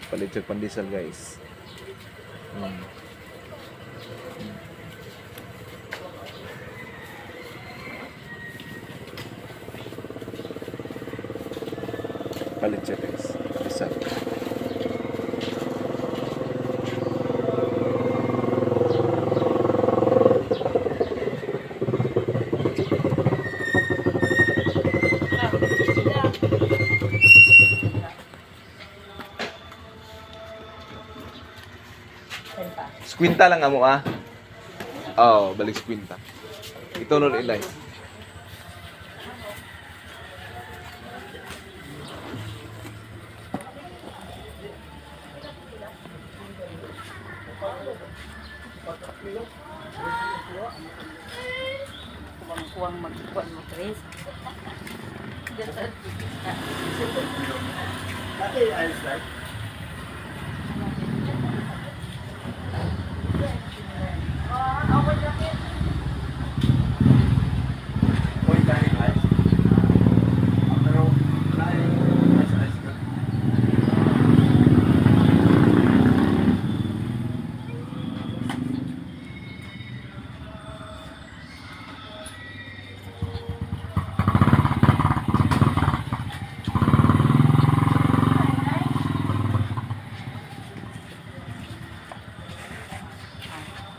Palit siya pandesal, guys. Palit siya, guys. Pandesal. Squinta lang amo ah. Oh, balik squinta. Ito nun ilay. Kuwang-kuwang magkuwan mo, Chris. Ate, ice light. Point tayo ice. Pero, wala yung ice ice ka.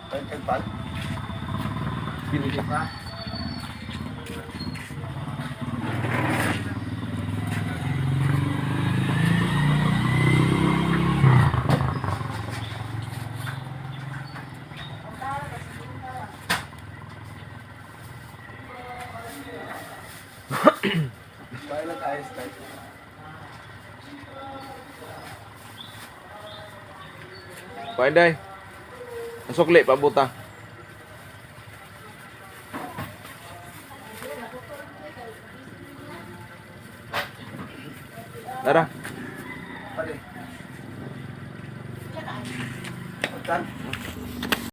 Pwede kang pal? Pinili. Pa? Violet ice type. Kuha day. Ang sukli pabuta. Tara. Pare. Pagkan?